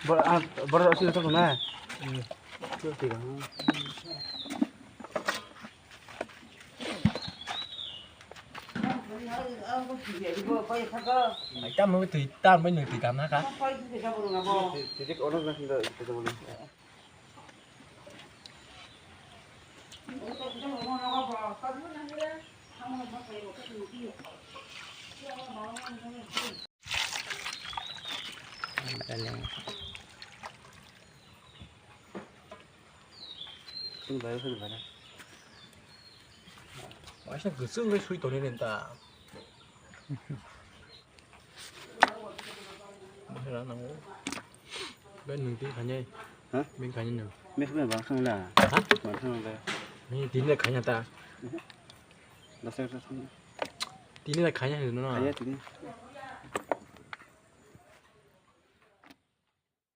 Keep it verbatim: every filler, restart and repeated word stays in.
Bor-, ah, borok asli tong na. Tam twi, tam bai nung twi kam na ka. Waisa kwchwng khe swi tonwi rin ta. Bahai rang nango. Bai nwng twi khainai. Ha? Bini khainai nwng. Mekhe ba khangla. Ha? Ba khangla. Ni tini le khaina ta. Dasar dasar. Tini le khaina hino no. Kaya tini.